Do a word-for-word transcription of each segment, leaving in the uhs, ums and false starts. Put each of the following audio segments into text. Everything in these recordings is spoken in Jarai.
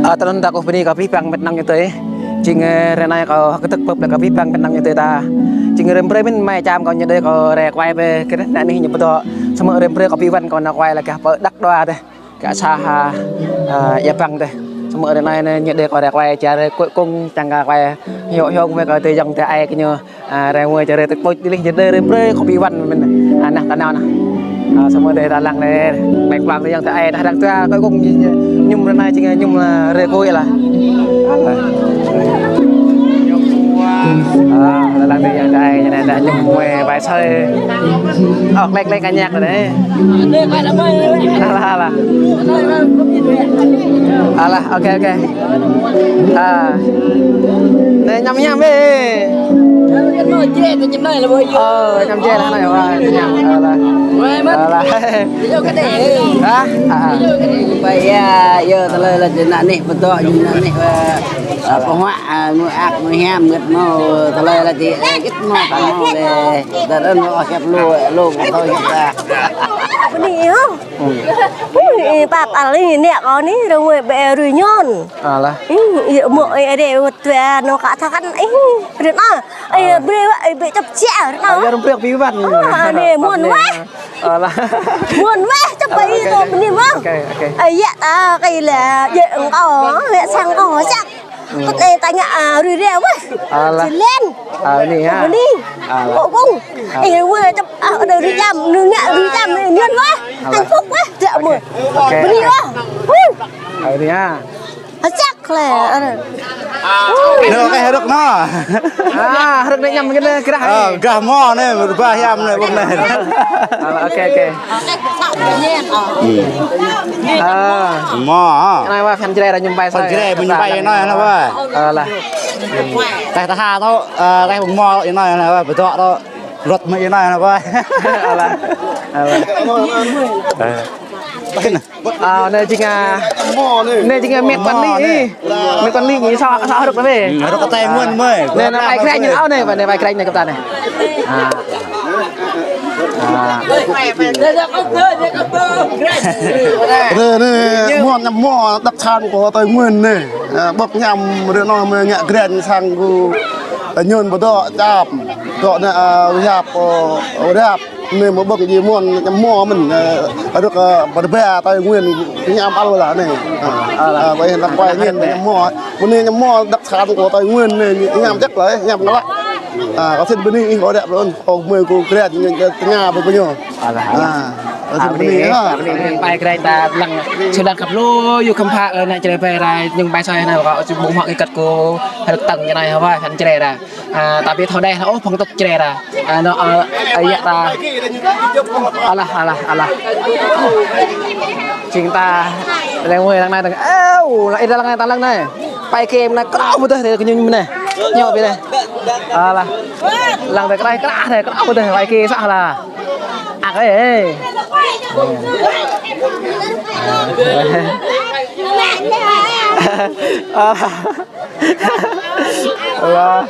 Ơ, tơlơi ta kơ bơni kơ abih bang met nang ñu tơi. Jing, ơ, ră anai kơ kơtơ̆k bưp lĕ kơ abih bang met nang ñu tơi ta. Jing rĭm hrơi mĭn mai čăm kơ ñu đơi kơ rai kuai bĕ kơ ană anih ñu pơtô. Samơ̆ rĭm hrơi kơ abih bang kơ ană kuai lĕ kơ pơ đăk đua dêh. Kơ sa ha, ơ, ia bang dêh. Samơ̆ ră anai ñu đơi kơ rai kuai čar cuối cùng čang kơ kuai. Hiong hiong mơ̆ kơ tơjăng tơai kơ ñu. Ơ, rai mơ̆ čar tơk pôč đih lĕ jơdơi rĭm hrơi kơ abih bang mĭn. Ơ, ană ta nao ană. Ơ, samơ̆ đơi ta lăng đơi. Mek plang tơjăng tơai, đah răng tơai, kơ kông ñu, ñu ră anai jing ñu lă rai kuai lah. Ơ, ta lăng tơjăng tơai, ñu anai ta ñu mơ̆ bai sơi. Ơ, klek klek kơ ñăk đơi. Alah, alah. Alah, ok, ok. Ơ. Anai ñăm ñăm bĕ. Ơ, ñăm jĕ lah anai, wah, ñăm. Alah. Alah. Hă? Hă, hă. Ƀai ia, ia tơlơi lĕ ană anih pơtô, ană anih, ơ, pơhuă, ơ, ngui ak, ngui hiam, ngui hmâo, tơlơi lĕ ti, ơ, ngui hmâo, ta hmâo lĕ. Tơdang ôh hiăp lu, lu, pơtô hiăp ta. Bơni hă? Ui, pap al anai, ană kâo anai, rơngui ƀe rui ñon. Alah. Ih, ia mơ̆, ih, adơi wơ̆t tua, nô kơ tha kăn, ih, rĭm ah. Ih, brơi wă, ih, ƀe čăp čia, rĭm ah. Ia rơmprek abih bang. Ơ, anai, muôn weh. Alah. Muôn weh, čăp ƀai tơ bơni mơ̆. Ok, ok. Ih, ia ta, kơ lĕ, ia kâo, ia sang kâo, čăp. Kơ anai ta ngă, ơ, rui rai weh. Alah. Či lĕn. Ơ, anai hă. Bơni. Alah. Kơ kông. Alah. Ih, weh, čăp, ơ, adơi rui čăm, ñu ngă rui čăm, ñu ñăn weh. Alah. Hạnh phúc weh, djơ̆ mơ̆. Ok. Bơni weh. Ơ, anai hă. Hơčăk lĕ, ơ. Nô, kơ hơdrôk nô. Ơ, hơdrôk anai ñăm kơ anai krah. Ơ, gah hmâo anai, rơbah hiam anai, ƀơ̆ng anai. Alah, ok, ok. Ơ. Hmâo, ơ. Anai wă Phan Jrai ră ñu ƀai sơi. Phan Jrai, ñu ƀai anai, anai wă. Alah. Tơdah ta ha tơ, ơ, tơdah ƀơ̆ng hmâo anai, anai wă, pơtô tơ. Rơ̆t mơ̆ anai, anai wă. Alah. Alah. Ơ. Ơ, anai jing, ơ, anai jing, ơ, met quản lý, ơ. Met quản lý ñu sa, sa hơdrôk anai. Hơdrôk kơ Tây Nguyên mơ̆. Anai, anai pai krah ñu ao anai, anai pai krah ñu kơ ta anai. Ơ. Ơ. Anai, anai, muôn ñăm hmâo đặc sản của Tây Nguyên anai. Ơ, ƀơ̆k ñăm ră anai mơ̆ ngă grĕn sang kơ, ơ, ñon pơtô čăm. Tơ̆ anai, ơ, hiăp, ơ, hiăp. Anai mơ̆ ƀơ̆ng jing muôn ñăm hmâo mơ̆n, ơ, hơdrôk, ơ, pơrơbeh Tây Nguyên, ñăm al lah anai. Ơ, ơ, ƀai hăng ta pai ñen ñăm hmâo. Mơ̆n anai ñăm hmâo đặc sản của Tây Nguyên anai, ñăm čăk lah, ñăm klă. Ơ, kâo sĭt bơni ih kâo đăp lŏn, kâo mơi kâo krĕt, ñu tơña ƀơi kơ ñu. Alah, alah. Ơ, kâo sĭt bơni, ơ. Ƀai krĕt ta lăng, sơdang khăp lu, yua khăm pha, ơ, ană Jrai ƀai rai, ñu ƀai sơi anai, kâo sĭt ƀu hmâo kơ kăt kâo, hơdrôk tơ̆ng ñu anai, hơwai Phan Jrai rai. Ơ, tapi thâo đeh, ôh, phŏng tŭk Jrai rai. Ơ, anai, ơ, ơ, ia ta. Alah, alah, alah. Jing ta, lăng mơi lăng anai, lăng, ơ, lăng ih lăng anai, ta lăng anai. Pai kem anai, krao pơtơh, tơlơi kơ ñu anai. Ñu ƀiă anai. Alah. Lăng tơ krao, krao anai, krao pơtơh, pai kem sah lah. Ak ơi, ơi. Alah. Alah.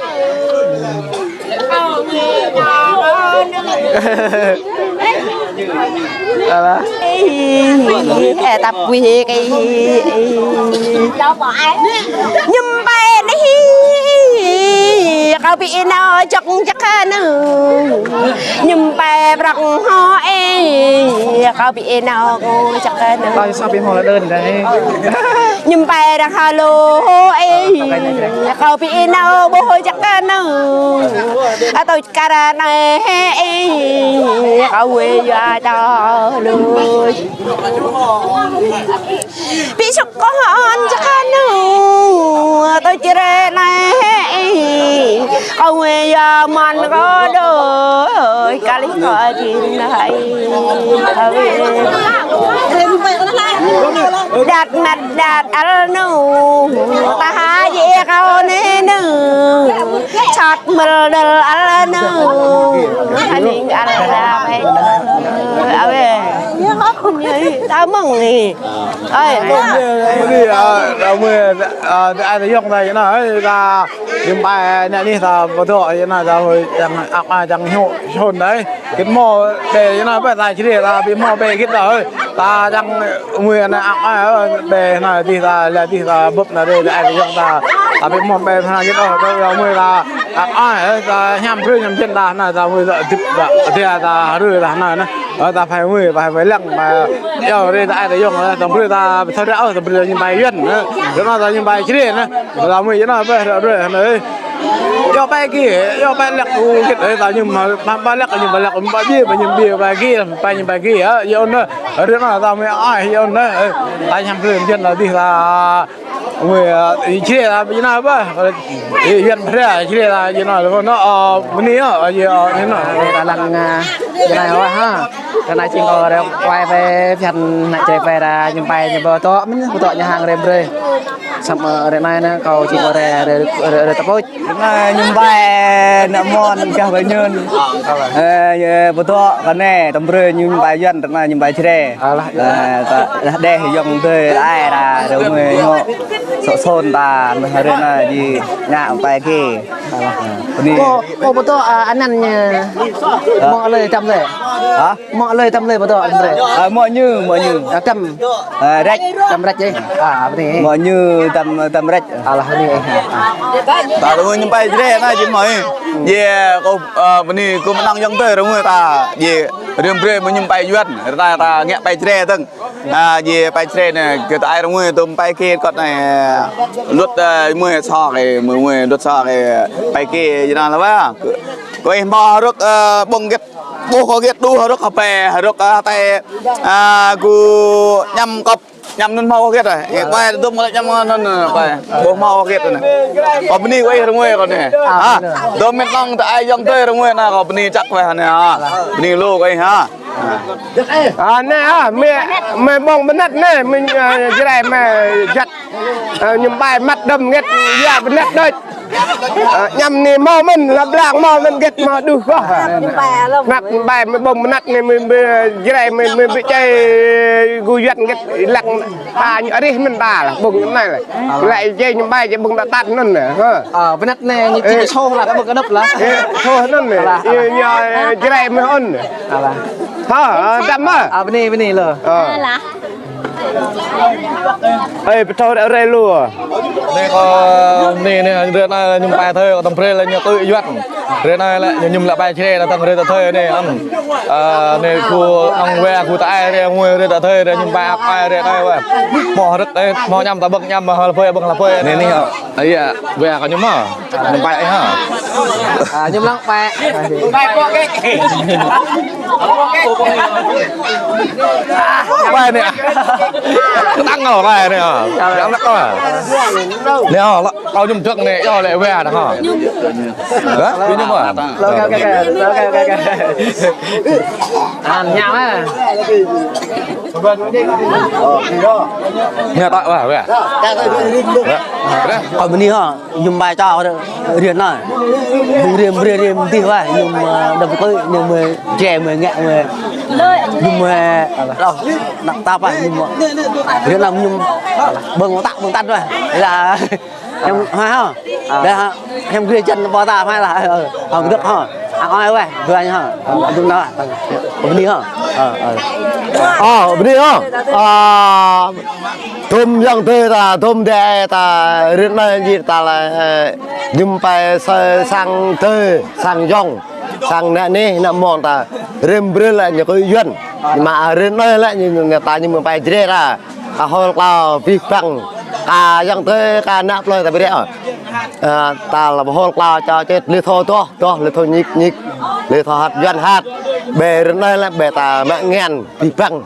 Alah. Ê, tăp quỳ kì. Ñum pai anai, kâo ƀu nao čŏk čŏk anŭn. Ñum pai prŏng hŏ ê, kâo ƀu nao čŏk anŭn. Ơi, sao ƀu hmâo hóa đơn đây? Ñum pai răng halo ê, kâo ƀu nao ƀuh čŏk anŭn. Atâo kar anai ê, kâo wê yua čô lu. Ƀu sŭk kâo hŏn čŏk anŭn, atâo Jrai anai ê, kâo wê yua mơ̆n kâo đôč, kơ lih kâo jing anai. Đăt măt đăt al anŭn, ta ha jĕ kâo anai anŭn, sat mơ̆l đăl al anŭn, hơning al la ƀai. Awe. Ta mơ̆ng anai. Ơi, mơ̆ng anai. Anai, ơ, ta mơ̆ng, ơ, ta ai ta yŏng ta, yơh anai, ơi, ta, Yum ƀai anai anai ta pơdŏ, yơh anai ta hơi čang ak ai čang hiu, hôn đơi. Git mơ̆, ƀe, yơh anai ƀe ta čri, ta ƀu mơ̆ ƀe git đơi. Ta čang mui anai ak ai, ƀe anai dih ta, lĕ dih ta bưp anai đơi, ta ai ta yŏng ta. Ta ƀu mơ̆ ƀe anai git đơi, ta mui ta ak ai, ta hiam brơi hiam jên ta, anai ta mui ta dip ta, ta rơi ta anai anai. Ơ, ta phải mui, ta phải lăng, ta yua rai ta ai ta yŏng, ta brơi ta, ta ră, ta brơi ta Yum ƀai Yuan, ơ. Yơh anai ta Yum ƀai čri anai. Ta mui yơh anai ƀe ră rơi anai. Yua ƀai gih, yua ƀai lăk u git, ơ, ta Yum, ƀai, ƀai lăk, Yum ƀai lăk, ƀai ƀiă, ƀai Yum ƀiă, ƀai gih, ƀai Yum ƀai gih, ơ. Yua anai, rai anai ta mui ai, yua anai, ơ. Ta hiam brơi jên ta dih ta Ôi, ơ, ih čri ta ƀơi anai ƀă. Ih, Yuan Phra, čri ta ƀơi anai lĕ, anŭn, ơ, bơni, ơ, ơ, ih, ơ, anai anŭn. Ơ, ta lăng, ơ, ƀơi anai ôh, ha. Ƀơi anai čing kâo rai quay ƀơi phiăn anai čri ƀơi ra Yum ƀai ñu pơdŏ, mơ̆n pơdŏ ñu hăng rai brơi. Samơ̆, ơ, rai anai anai kâo čing kâo rai, rai, rai, rai tơpôč. Anai Yum ƀai, ană mơ̆n, gah ƀơi Yuan. Ơ, yơh, pơdŏ kơ anai, tơm brơi Yum ƀai Yuan, rai anai Yum ƀai čri. Alah, ơ, ta, lah đeh yŏng tơi ai ra, rơmơi ñu. Sŏ sôn ta, mơ̆ hrơi anai či ngă pai kê. Alah. Bơni. Kâo, kâo pơtô, a, anăn ñu. Hă? Mơ̆ lơi tăm lơi. Hă? Mơ̆ lơi tăm lơi pơtô anăn lơi. A, mơ̆ ñu, mơ̆ ñu. A, tăm. A, rĕč. Tăm rĕč, ơ. A, bơni. Mơ̆ ñu tăm, tăm rĕč. Alah, bơni, ơ. Ta rơmơi Yum pai čre anai či mơ̆, ơ. Yơh, kâo, a, bơni, kâo mơnăng yŏng tơi rơmơi ta. Yơh, rơm brơi mơ̆ Yum pai Yuan. Rơta ta ngă pai čre tơ̆ng. A, yơh pai čre anai, kơ ta ai rơmơi tơm pai kê kơt anai, a, luăt, a, mơi sŏ kê, mơi, mơi luăt sŏ kê, pai kê, yơh anai lă wa. Kơ ih mơ̆ hơrŭk, a, ƀơ̆ng gĕt, ƀuh kơ gĕt đu hơrŭk hơpê, hơrŭk, a, tê, a, kơ ñăm kŏp, ñăm anŭn mơ̆ kơ gĕt, a. Ih, kơ ih tơm lĕ ñăm anŭn, kơ ih ƀuh mơ̆ kơ gĕt anai. Kơ bơni kơ ih rơmơi kơ anai. A, tơm mĕt lăng ta ai yŏng tơi rơmơi anai, kơ bơni čăk kơ ih anai, a. Bơni lu kơ ih, a. A, anai, a, mơi, mơi ƀơ̆ng bơnăt anai, mơi, a, Jrai mơi juăt. A, Yum pai măt đơm gĕt, yua bơnăt đôč. A, ñăm anai mơ̆ mơ̆n, lăp lăng mơ̆ mơ̆n gĕt mơ̆ đuh kơ. Măt Yum pai mơi ƀơ̆ng bơnăt anai, mơi, mơi, Jrai mơi, mơi ƀu čai gŭ Yuan gĕt, lăk ta ñu arih mơ̆n ta lah, ƀơ̆ng anai lah. Lăi čai Yum pai čai ƀơ̆ng ta tat anŭn lah, ha. A, bơnăt anai, ñu či soh lah, ta ƀơ̆ng kơnăp lah. Ơ, soh anŭn lah. Alah. Ih, ñu, ơ, Jrai mơi ôn. Alah. Ha, a, tăm mơ̆. A, bơni, bơni lu. A. Alah. Ơi, pơthâo ră rơi lu. Anai kơ, anai, anai, ră anai Yum pai thơi, kơ tơm brơi lĕ ñu tui Yuan. Ră anai lĕ ñu Yum lă pai čre, ta tơ̆ng ră ta thơi anai, ăm. A, anai kơ ăng wa, kơ ta ai ră, ngui ră ta thơi, ră Yum pai ăp ai ră anai wa. Mơ̆ hơrĕk, ơ, mơ̆ ñăm ta ƀơ̆ng ñăm, mơ̆ hlơi ƀơ̆ng hlơi anai. Anai, anai, a. Ơ, yơh, wa kơ Yum mơ̆. Yum pai, ha. A, Yum lăng pai. Pai anai. Kơtang ngă pai anai, a. Yum lăng pai. Anai, a, lă, kâo Yum dŏ anai, yơh lĕ wa anai, ha. Hă? Yum mơ̆. Lăng, lăng, lăng, lăng. A, ñăm, a. Anai ta wa, wa. Wa. Kơ bơni hă, Yum pai čô ră, ră anai. Ƀơ̆ng rơm brơi rơm dih wa, Yum, a, đơm kơ, Yum, a, čre, Yum ngă, Yum, a, lŏh, năk tap wa, Yum, a, ră anai Yum ƀơ̆ng tă, ƀơ̆ng tă wa. Lah. Hiam, ha, ha. A. Đa, ha, hiam gre jăn ƀô̆ ta, ha lah. Ơ, ơ. Hŏng dŏ, ha. A, ơi, weh, gre, ha. Hŏng dŏ, ha. Bơni, ha. Ơ, ơ. Ơ, bơni, ha. A, tơm yŏng tơi ta, tơm đe ta, rĭt anai jĭ ta lah, ơ, Yum pai sa-, sang tơi, sang yŏng. Sang anai anai, ană mơ̆ng ta rơm brơi lĕ ñu kơ Yuan. Mă rĭt anai lĕ ñu, ñu ta ñu mơ̆ pai čre ra. Kơ hol klao pih păng. Kơ yŏng tơi, kơ ană plơi ta brơi. A, ta lăp hol klao čô čet lĕ thâo tŏh, tŏh lĕ thâo ñik ñik. Lĕ thâo hăt Yuan hăt. Ƀe rĭt anai lĕ ƀe ta mă ngăn pih păng.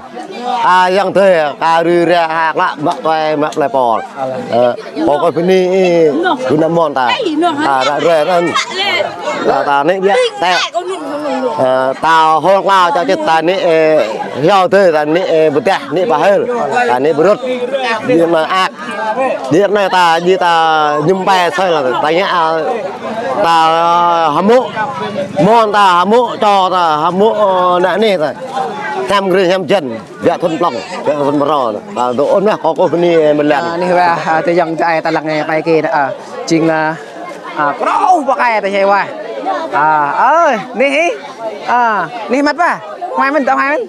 A, yŏng tơi, kơ rư ră hă klă, mă tuai, mă plơi pol. Ơ, pô kơ bơni, ơ, gơnam mơ̆n ta. A, ră rơi anŭn. Ta, ta anai biă, tĕ. Ơ, ta hol klao čô čet ta anai, ơ, yŏng tơi ta anai, ơ, pơdah, anai pơhơl. Ta anai pơrŭt. Dih anai ak. Dih anai ta, dih ta Yum pai sơi lah. Ta ngă, a, ta, ơ, hơmư̆. Mơ̆n ta hơmư̆, čô ta hơmư̆, ơ, ană anai ta. Năm gre năm jăn, biă thun plŏng, biă thun mrô. Kâo dŏ ôn lah, kâo kơkuh bơni mơlan. Ơ, anih wa, ơ, tơjŏng tơai ta lăng, ơ, pai kơ, ơ, jing, ơ, ơ, krô pơkai ta čai wa. Ơ, ơ, anih, ơ, anih măt wa. Huai mơ̆n, tŏ huai mơ̆n.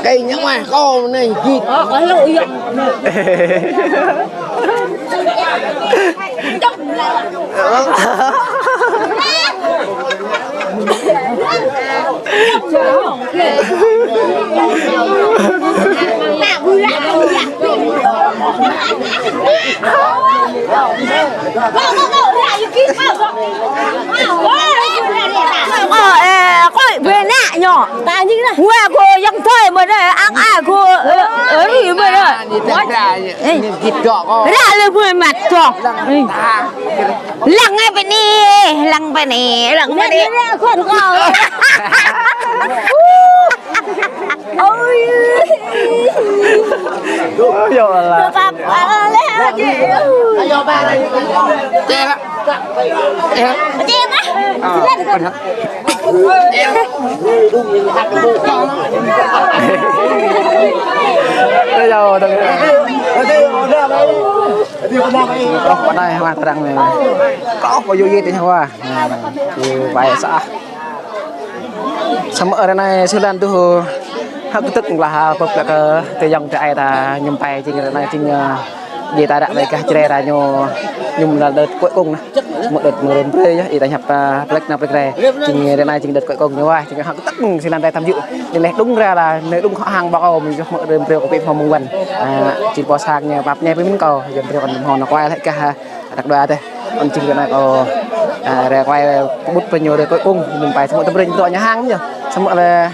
Kei ñă wa, kâo anai git. Ơ, ơ, kôi, bê nạ nhọ. Ta nhìn nè. Wa kôi yang thoi mơ̆n đơi, ang ai kôi, ơ, ơ, ri mơ̆n đơi. Ơ. Ră lĕ mơi măt dŏng. Lăng ai pơ anai, lăng pơ anai, lăng pơ anai. Lăng pơ anai. Ôi. Ôi, ya Allah. Papa leh lagi. Ayo, Bang. Cek. Cek, Bang. Ah, benar. Ơ, yua, dong. Ơ, pơ anai, wa, terang anai. Kâo pơ yua yê tơña wa. Anai, anai. Yua pai sa. Samơ̆ ră anai sơlan tuh hă kơtưk lah pơplek kơ tơjŏng tơai ta ñum pai jing ră anai jing, ơ, djai ta ră anai gah Jrai ta ñu ñum lĕ đợt cuối cùng anai. Mơ̆ đợt mơ̆ rơm brơi yơh, ih ta ñăp, ơ, plek anai plek rai. Jing ră anai jing đợt cuối cùng ñu wa, jing hă kơtưk sơlan rai tham dự. Anai leh đŭng ra lah, anai đŭng hŏ hăng ƀă kâo mơ̆n yơh mơ̆ rơm brơi kâo ƀu hmâo mơ̆ng wăn. Ơ, jing pô sang ñu pap ñai pơmĭn kâo, yua brơi kâo hmâo nao kuai leh gah, ơ, Anak dua teh. Ôn jing kơ anai kâo, ơ, rai kuai pơƀut pơ ñu rai cuối cùng, mơ̆n pai samơ̆ tơbrơi dŏ ñu hăng yơh. Samơ̆ lĕ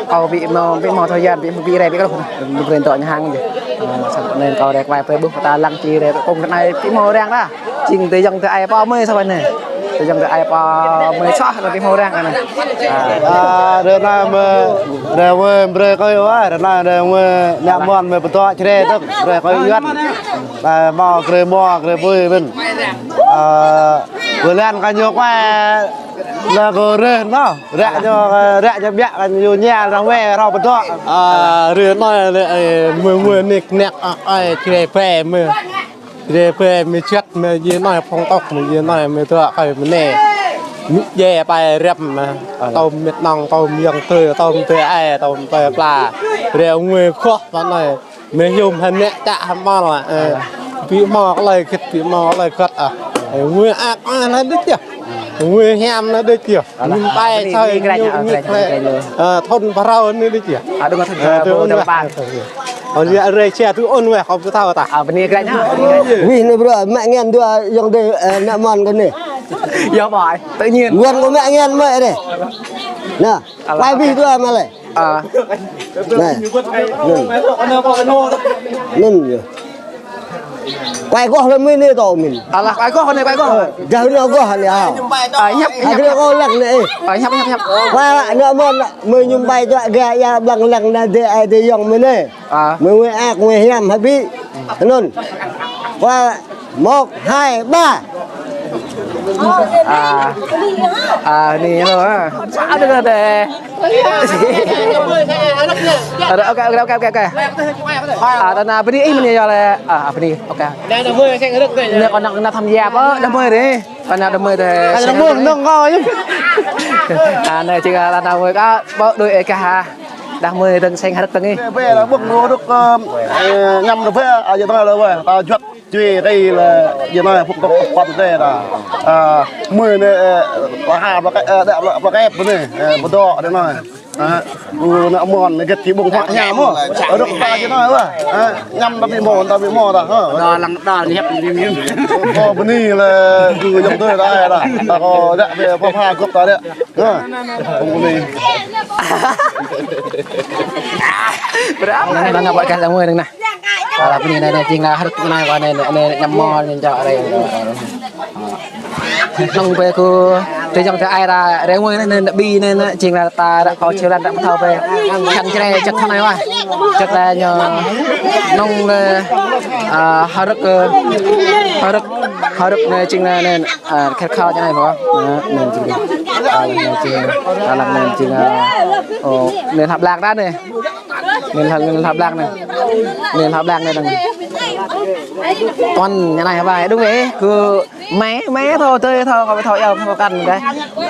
kâo ƀu hmâo, ƀu hmâo thời gian, ƀu hmâo ƀu rai ƀu kơ, tơbrơi dŏ ñu hăng yơh. Ơ, samơ̆ anai kâo rai kuai pơƀut pơtô lăng či rai cuối cùng kơ anai ƀu hmâo răng dah. Jing tơjŏng tơai pô mơi sa anai. Tơjŏng tơai pô mơi sa anai ƀu hmâo răng anai. Ơ. Ơ, ră anai mơi, ră mơi brơi kâo yơh, ră anai ră mơi nă mon mơi pơtô Jrai tơ̆k, brơi kâo yơh. Ơ, hmâo krê hmâo krê pui mơ̆n. Ơ, bơlan kơ ñu kuai lĕ kơ rơh nô, ră ñu, ră ñu biă kơ ñu ña ră wai ră pơdŏ. Ơ, ră anai lĕ, ơ, mơi mơi nik nek, ơ, ơ, Jrai phe mơi. Jrai phe mơi čăt mơi djai anai phong tŏk mơi djai anai mơi tŏk kơ mơi nê. Mơi djai pai răm mơi. Tơm mĕt nong, tơm yang tơi, tơm tơi ai, tơm tơi pla. Ră ngui khoh pơ anai. Mơi hium hơnĕ čă hơmâo, ơ. Ƀu hmâo tơlơi git, ƀu hmâo tơlơi găt, ơ. Ơ, ngui ak, ơ, anai đôč yơh. Ngui hiam anai đôč yơh. Alah, ñum pai bơni, soi, bơni krĕč, ñum ơ, ñik krĕč, lĕ. Krĕč lu. Ơ, thun phrâo anai đôč yơh. Ơ, đơ̆ng thun, ơ, phrâo, thun đơ̆ng phrâo. Ơ, yua rai sia tu ôn weh, kâo ƀu thâo tah. Ơ, bơni krĕč, ơ, bơni krĕč. Wih, anai bruă, mă ngăn dua ayŏng adơi, ơ, nă mon kơ anai. Yua ƀai, tự nhiên. Ngăn kâo mă ngăn mơi anai. Nă, alah, pai wih dua mă lĕ. Ơ. Anai. Anŭn. Anŭn yơh. Kuai goh lĕ mơi anai tŏ mơi. Alah, kuai goh anai, kuai goh. Ơ, dah anai goh anai, ơ. Ơ, hiăp, hiăp. Anai goh lăng anai, ơ. Ơ, hiăp, hiăp, hiăp. Kuai anai mơi, mơi ñum pai tŏ gah ia blang lăng anai dê ai dê ayŏng mơi anai. Ơ. Mơi ngui ak, ngui hiam hă ƀĭ. Anŭn. Kuai Một, hai, ba. Ơ, ơ, anai lu, ơ. Sa đơ̆ng đe. Ơ, ok, ok, ok, ok. Ơ, ta nao bơni ih mơ̆n yơh lĕ. Ơ, bơni, ok. Anai kâo nao, nao tham gia pơ, đah mơi dih. Kâo nao đah mơi dih. Ơ, đah mơi nong kâo yơh. Ơ, anai jing, ơ, ta nao mơi kâo, pơ đuaĭ ih kah hă. Đah mơi dơ̆ng seng hrăk dơ̆ng ih. Bê, bê, đah mơi nao hrăk, ơ, ơ, ñăm đah mơi, ơ, yơh, ta lĕ, ta juăt. Čuê kơ lĕ, yơh anai, phŭk tŏk pơpăn kơ ta. Ơ, mơi anai, ơ, pơha, pơkĕp, ơ, đă, pơkĕp anai, ơ, pơdŏ anai. Ơ, ơ, nă mon, anai gĕt či ƀơ̆ng huă hiam mơ̆. Ơ, rơ̆k ta yơh anai, ơ. Ơ, ñăm ta ƀu hmâo, ta ƀu hmâo ta, ơ. Đo lăng đo, ñăp, ñăp, ñăp. Kâo bơni lĕ, gơ̆ ayŏng adơi ta, ơ, ta kâo đă, pơpha gŏp ta đă. Ơ, kâo bơni. Berapa? Nang, nang, apa kah lăng mơi nang nah. Alah, bơni anai, anai, jing lah, hrăk anai, anai, anai, anai, ñăm mơ̆n, anai, čŏk anai. Nong ƀơi kơ, tơjŏng tơai ră, ră ngui anai, anai, ƀĭ anai, anai, jing lah, ta ră kâo čơlan ră pơthâo ƀơi. Kăn Jrai čăk anai wa. Čăk lah ñu, nong lĕ, ơ, hrăk, ơ, hrăk, hrăk anai, jing lah, anai, ơ, khĕt khao anai wa. Anai, anai, jing lah. Alah, anai jing, alah, anai jing, ah, ơ, anai hlăp lăng ta anai. Anai hlăp, anai hlăp lăng anai. Anai hlăp lăng anai dong. Tuan, ñu anai hơbơi, dong wơ̆t, kơ mĕ, mĕ thâo, tơi thâo, kâo thâo yua, thâo kăn kơ.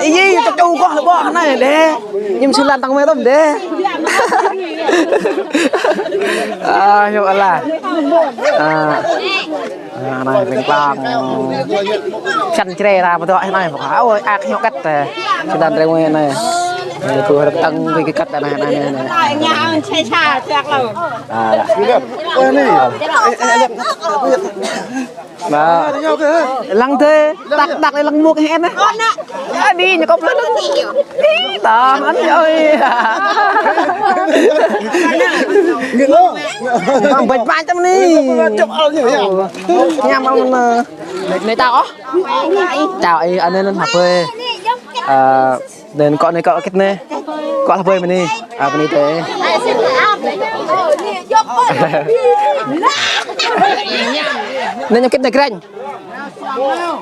Ih, yơh, tơčô kâo lĕ ƀô̆ anai dêh. Ñu mơsĭ lăng tơ̆ng mĕ tơ̆m dêh. Ah, yơh alah. Ah. Ah, anai pơ̆ng pơ̆ng. Săn čre ra pơdŏ anai pơ̆ng. Ơ, ăk ñu kăt tĕ. Săn rơngue anai. Anai kơ rơ̆k tơ̆ng kơ kăt anai, anai, anai, anai. Ah, lah. Nah. Lăng tĕ, tăk, tăk lăng mŭk hĕ anai. Ơ, đi, ñu kŏp lăng. Ih, tơ̆ng anai, ơi. Bĕč bĕč tăm anai. Ñăm mơ̆n. Anai čao ôh. Čao, ih, anai anŭn hơbơi. Ơ, anŭn kâo anai kâo kĭt anai. Kâo hơbơi mơ̆n anai. Ơ, mơ̆n anai tĕ. Anai ñu kĭt anai krĕnh.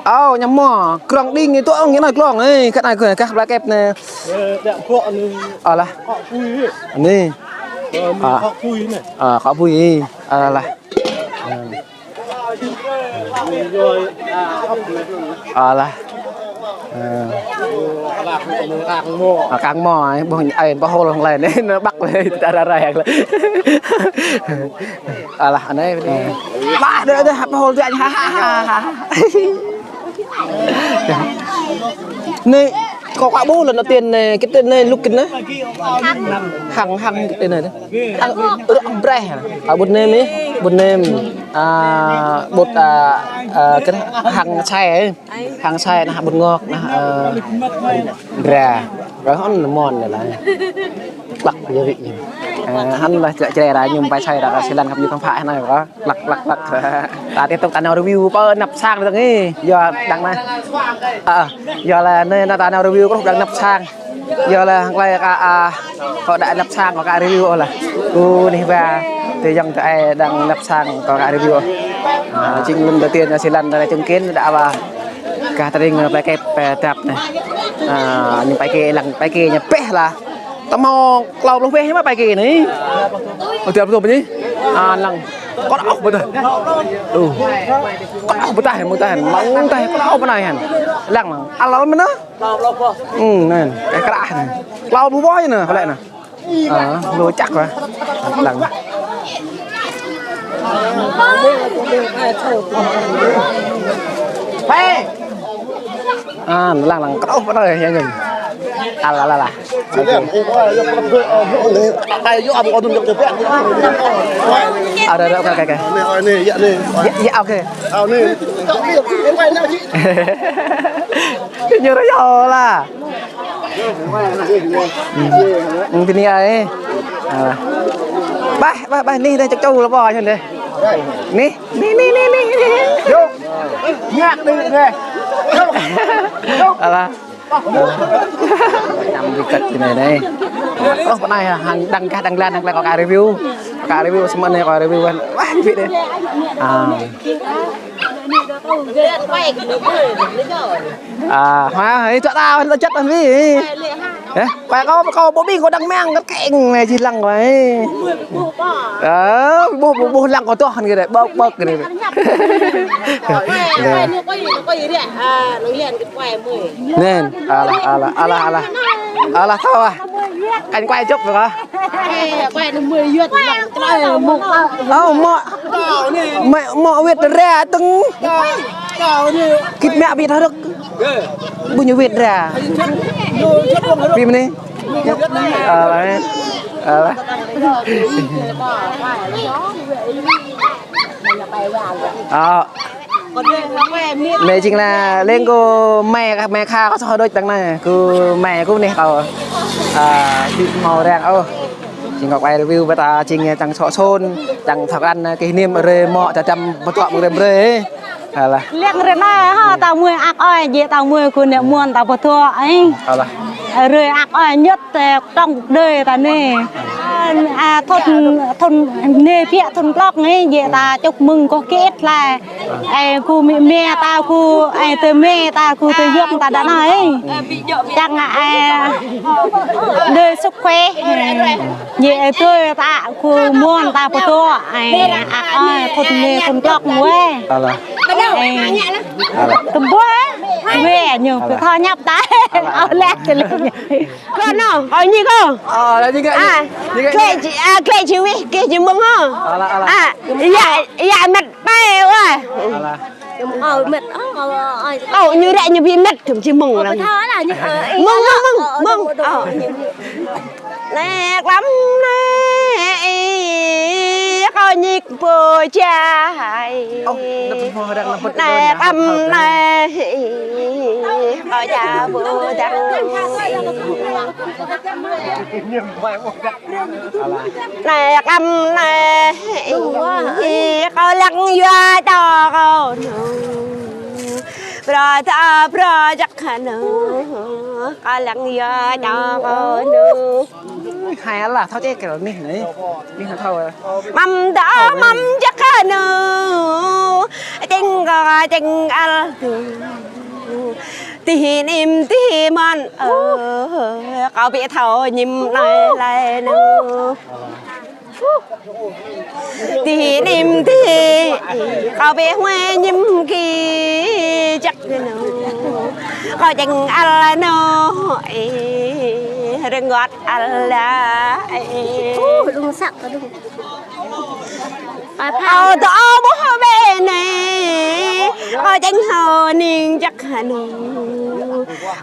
Ơ, ñu mơ̆. Krong đing anai tŭ ong ñu anai krong. Ơ, kăt anai kơ kah bla kĕp anai. Alah. Anai. Ơ, kâo pui. Alah. Alah. Ơ. Ơ, kang mơ̆, ơ, ƀuh, ơ, ƀuh hôl hăng lĕ anai, anai ƀăk lĕ, tơdah rai rai hăng lĕ. Alah, anai. Ƀah, đơ, đơ, ƀuh hôl tui anai, ha, ha, ha, ha. Anai, kâo kơ ƀuh lĕ anai tiên anai, kĭt anai, lŭk kĭt anai. Hăng, hăng kĭt anai. Hăng, ơ, hăng braih. Ơ, ƀut nem anai, ƀut nem. Ơ, ƀut, ơ, ơ, kơ hăng sai, ơ. Hăng sai anai, ƀut ngŏk anai, ơ, dra. Rơhon mơ̆n anai lah. Klăk yơh wĭ. Ơ, hăng lah črĕ črĕ ra ñu pai sai ra, kơ sĭ lăng khăp ñu khăm phă anai kơ. Klăk, klăk, klăk. Ta tiếp tục ta nao review pơ anăp sang tơ̆ng ih. Yua dăng anai. Ơ, yua lĕ anai ta nao review kơ dăng anăp sang. Yua lĕ hăng lĕ kơ, ơ, kâo dăng anăp sang kâo kơ review ôh lah. Kơ anai ba. Tơ yŏng tơ ai dăng anăp sang kâo kơ review ôh. Ơ, jing lŏn tơ tiên sĭ lăng tơ čung kin dăng ba. Kah tơring pai kĕp pai tap anai. Ơ, ñu pai kĕ lăng pai kĕ ñu pĕh lah. Tơmâo klâo pluh pĕh mă pai kĕ anai. Ơ, tiap pluh pĕh anai. Ơ, lăng. Kâo ôh pơtah. Ơ. Kâo ôh pơtah, mơ̆ tah, mơ̆ng tah, kâo ôh pơnai hăn. Lăng lăng. Alơ̆m mơ̆n anai. Ư, anai. Kơ krah anai. Klâo pluh pĕh anai, kâo lĕ anai. Ơ, lu čăk lah. Lăng. Ơ, lăng lăng kơ ôh pơtah, yơh, yơh. Alah, alah, alah. Ơ, ơ, ơ, ơ, ơ, ơ, ơ. Yă, yă, ôkê, ôkê. Ñu rơyâo lah. Ư, ư, tơ anai ai. Alah. Ƀah, ƀah, ƀah, anai, anai, čŏk čô lah ƀô̆ anai dêh. Anai, anai, anai, anai, anai. Yuk. Ngă anai, anai. Yuk. Yuk. Alah. Alah. Năm đi kăt tơ anai anai. Ơ, pơ anai hă, hăng dăng kah dăng lan, dăng lan kâo kơ review. Kâo kơ review, samơ̆ anai kâo review. Wah, jing wĭ dêh. Ơ. Ơ, hă, ih, čuă ta, ih, čăt anŭn wĭ. Hă? Ƀai kâo, kâo ƀu ƀing kâo dăng mơ̆ng kơ keng anai jih lăng kâo ih. Ơ, ƀuh, ƀuh, ƀuh lăng kâo tuh anai kơ dêh, ƀơ̆k, ƀơ̆k anai kơ dêh. Anai, alah, alah, alah, alah. Alah, thâo ah. Kăn kuai čŏp kơ. Ơ, mă. Mă, mă wĭt ra tơ̆ng. Kĭt mă wĭt hơdơ̆k. Ƀu ñu wĭt ra. Wĭt mơ̆n anai. Alah. Alah. Ơ. Anai jing lah leng kơ mĕ, mĕ kha kâo soh đôč dăng anai. Kơ mĕ kâo anai kâo. Ơ, či hmâo răng ôh. Jing kâo kuai review ƀơi ta jing čang sŏ sôn, čang thâo krăn kơ hơnĭm rê mŏ ta čăm pơtuă mơ̆ng rem rê. Alah. Leng rê anai hă, ta mơi ak ơi, jĕ ta mơi kơ anai mơ̆n ta pơtuă ih. Alah. Rê ak ơi ñĕt tĕ tŏng đơi ta anai. A, thun, thun, nê phiă thun klok ngă, djơ̆ ta chúc mừng kơ kĕt lai. Ơ, kơ mĭ mĕ ta, kơ, ơ, tơ mĕ ta, kơ tơ yŏng ta đa nai. Čang, ơ, đơi sŭk khuê. Djơ̆ tui ta, kơ mơ̆n ta pơtô. Ơ, ăk, ơ, thun nê thun klok ngă. Alah. Ơ. Alah. Tơm bơ. Wê, ñu, pơtô ñăp ta. Alah. Ơ, lĕ, čơlĕ. Kơ nô, ơ, ñi kơ. Ơ, lĕ ñi kơ. A, ñi kơ. Klĕ či, a, klĕ či wih, klĕ či mơ̆ng hă. Alah, alah. A, yă, yă mĕt pai wa. Alah. Ơ, mĕt, ơ, ơ, ơ. Ơ, ñu rĕ ñu bi mĕt, tơm či mơ̆ng lăng. Ơ, pơtho lah, ñu, ơ, mơ̆ng, mơ̆ng, mơ̆ng, mơ̆ng. Ơ. Nĕ klăm nĕ, ih, kâo ñik pô čai. Ơ, nĕ pơtho răng, nĕ pơtho răng. Nĕ klăm nĕ, ih, kâo ča pô čang. Nĕ klăm nĕ, ih, kâo lăng yua čô kâo nô. Brơi ta, brơi čăk nô. Kâo lăng yua čô kâo nô. Hai alah, thâo čĕ kơ mih nai. Mih thâo. Măm ta, măm čăk nô. Čeng kâo, čeng al. Tih nim, tih mơ̆n. Ơ, kâo ƀu thâo ñim nai lai nô. Tih nim tih, kâo ƀu huai ñim kơ čăk nô. Kâo čeng al nô, ơ, rơngot al la, ơ. Ơ, lung săk, lung. Kâo tơ ƀuh ƀĕ nai, kâo čeng hơ ning čăk nô.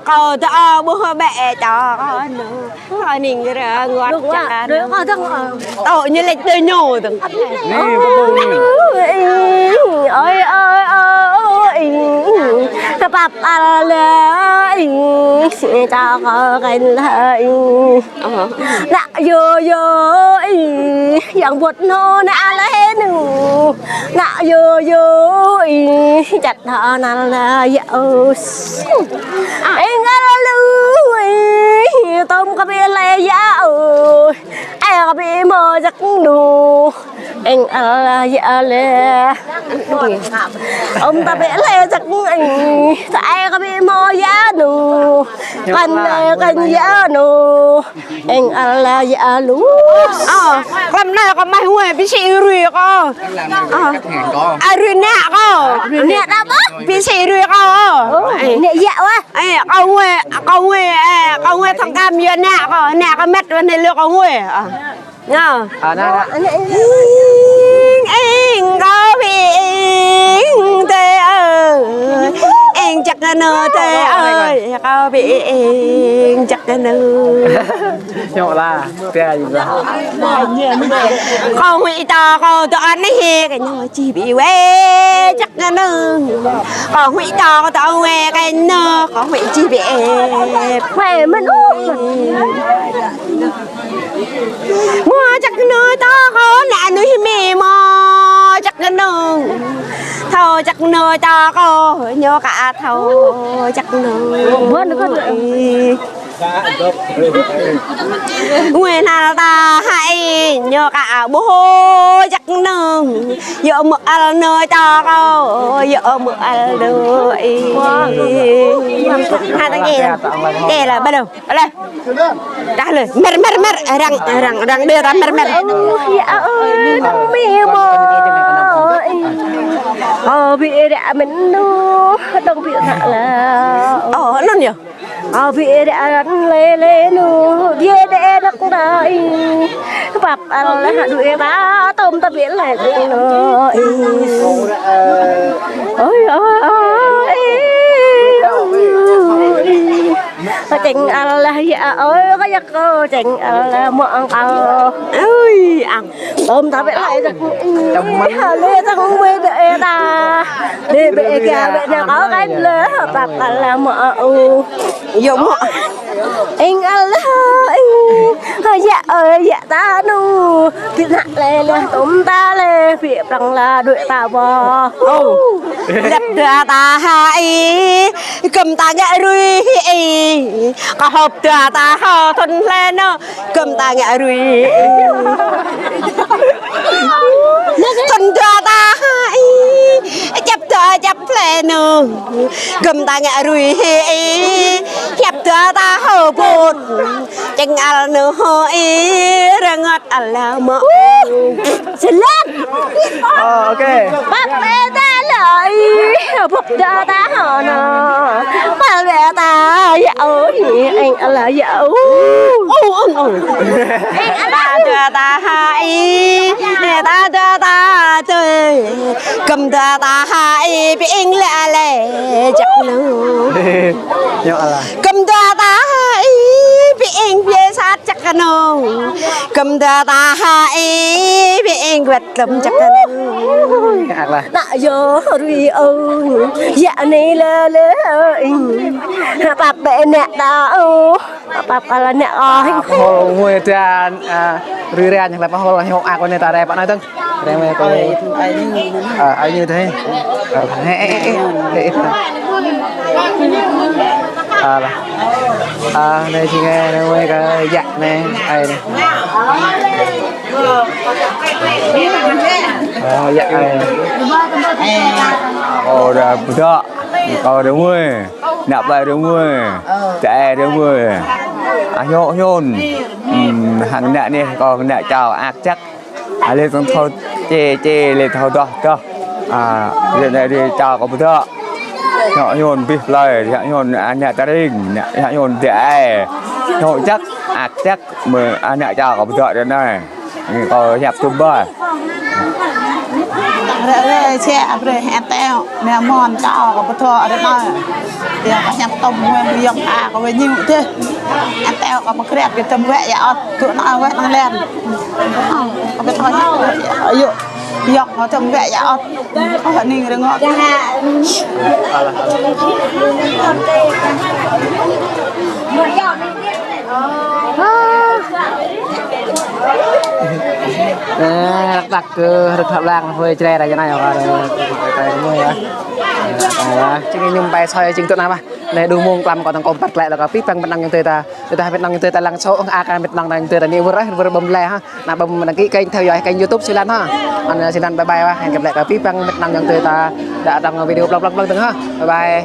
Kâo tơ ƀuh ƀĕ čô nô. Kâo ning rơngot čăk nô. Tơ ñu lĕ tơ ñu tơ. Ơ, ơ, ơ, ơ, ơ, ơ, pap al la, ơ, čô kâo kăn la, ơ. Nă yo yo, ơ, yang bôt nô nă la nô. Nă yo yo, ơ, čăt hă nă la yă ơ. Eng al lu, ơ, tơm kơ ƀu lĕ yă ơ. Ơ, kơ ƀu mơ̆ čăk nô. Eng al yă lĕ. Ôm ta ƀu lĕ čăk eng. Ta ơ kơ ƀu mơ̆ yă nô. Kăn lĕ kăn yă nô. Eng al yă lu. Ơ, klăm nai kâo mă huai, ƀu sĭ rui kâo. Ơ. A, rui nă kâo. Nă ta ƀă? Ƀu sĭ rui kâo. Ơ, nă yă wa. Ơ, kâo huai, kâo huai, ơ, kâo huai thong kam yua nă kâo, nă kâo mĕt wa nai lu kâo huai. Ơ. Nă. A, nă, nă. Eng, eng, kâo ƀu eng tê ơi. Eng čăk nô tê ơi. Kâo ƀu eng čăk nô. Ñu la, pia ñu la. Kâo huĭ ta kâo tơ anai hĕ kơ ñu či ƀu wĕ čăk nô. Kâo huĭ ta kâo tơ wĕ kơ ñu, kâo huĭ či ƀu wĕ. Wĕ mơ̆n ôh. Mơ̆ čăk nô ta kâo nă nui hĭ mơ̆ čăk nô. Thâo čăk nô ta kâo ñu ka thâo čăk nô. Wĕ năl ta hă ih, ñu ka ƀuh čăk nô. Yua mơ̆ al nô čô kâo, yua mơ̆ al nô ih. Hă ta kê, kê la, ƀă lô, ƀă lô. Dah lô, mĕr, mĕr, mĕr, arăng, arăng, arăng đơ ta mĕr, mĕr. Ơ, yă ơi, tong mi mơ̆ ih. Ơ, ƀu ră mĕn nô, tong ƀu ră la. Ơ, anŭn yơh. Ơ, ƀu ră lĕ lĕ nô, ƀu ră năk đa ih. Pap al la hă đuaĭ ta, tơm ta ƀu lĕ nô ih. Ơi, ơi, ơi, ih. Kâo čeng al la yă ơi, kâo yă kâo čeng al la mơ̆ ang kâo. Ơi, ang. Tơm ta ƀu lĕ čăk. Tơm mơ̆n. Lĕ čăk mơ̆ đe ta. Đe ƀe kơ ƀe nă kâo kăn lĕ, pap al la mơ̆ ơ. Yua mơ̆. Eng al la, eng. Hơi yă ơi, yă ta nu. Ƀu nă lĕ lĕ tôm ta lĕ, ƀu prăng la đuaĭ ta ƀôh. Ơ. Lĕ đa ta hai, gơm ta ngă rui hai. Kơ hŏp đa ta hŏ thun lĕ nô, gơm ta ngă rui. Thun đa ta hai, čăp đa čăp lĕ nô, gơm ta ngă rui hai. Čăp đa ta hŏ ƀut. Čeng al nô hŏ i, rơngot al la mă. Sơlăm. Ơ, ok. Pap ƀe ta lơi, buk đa ta hŏ nô. Pal ƀe ta, yă ơi, eng al la yă ơi. Ơ, ơ, ơ. Eng al la. Ta đa ta hai, ta đa ta tui. Gơm đa ta hai, ƀing lĕ lĕ, čăk nô. Yă al la. Gơm đa ta hai, ƀing ƀiă sat čăk nô. Gơm đa ta hai, ƀing wet lơm čăk nô. Ak lah. Nă yơ rui ơ, yă ni lĕ lĕ ơ. Pap ƀe nă ta ơ. Pap al la nă ơ. Pahol ngui dan, a, rui ran yang pahol hŏ ak ne ta re pă nai tơng. Rem ai ko. Ai, ai ñu. Ơ, ai ñu thế. Ơ, ê, ê, ê, ê, ê. Ơ, lah. Ơ, anai jing ai, anai wai kơ yă anai, ai anai. Ơ, yă ai. Kâo đa pơdŏ, kâo đa ngui, nă plơi đa ngui, tơ ai đa ngui. A, hŏ hŏn. Ưm, hăng nă anai, kâo nă čao ak čăk. A, lĕ tơng thâo čê, čê, lĕ thâo dŏ, dŏ. A, lĕ anai rĭ čao kâo pơdŏ. Hŏ hŏn bih plơi, hŏ hŏn, a, nă tơring, nă, hŏ hŏn dê ai. Hŏ čăk, ak čăk, mơ̆, a, nă čao kâo pơdŏ rĭ anai. Anai kâo hiăp tŭm ƀơi. Rĕ rĕ, čĕ, a, brơi, hĕt teo, nă mon čao kâo pơdŏ rĭ anai. Yă, kâo hiăp tŭm, mơ̆, yŏng a, kâo wai ñu dêh. Hĕt teo, kâo pơkrep, kơ tơm wĕ, yă ot. Tŭ nă wĕ nang len. Ơ, kơ ƀĕ thâo hiăp, ayŏ. Yŏng hŏ tơm wĕ yă ot. Ơ, ning rơngot. Ơ, răk răk kơ, răk răk lăng, hơi čre ra jơnai, ơ, ơ, ơ, ơ, ơ, ơ, čing ñum pai soi, čing tŭ nă mă. Anai đu mông klăm kâo tơng kâo păt klĕ lă kâo pih păng mơnăng yŏng tui ta. Tơdah mơnăng yŏng tui ta lăng sô, ơ, a, kơ mơnăng yŏng tui ta ni wơr, ơ, wơr bơm lĕ hă. Nă bơm đăng ký kênh, theo dõi kênh YouTube Silan hă. Anai Silan bye bye wa. Hẹn gặp lại kơ pih păng mơnăng yŏng tui ta đa trong video plong plong plong tơng hă. Bye bye.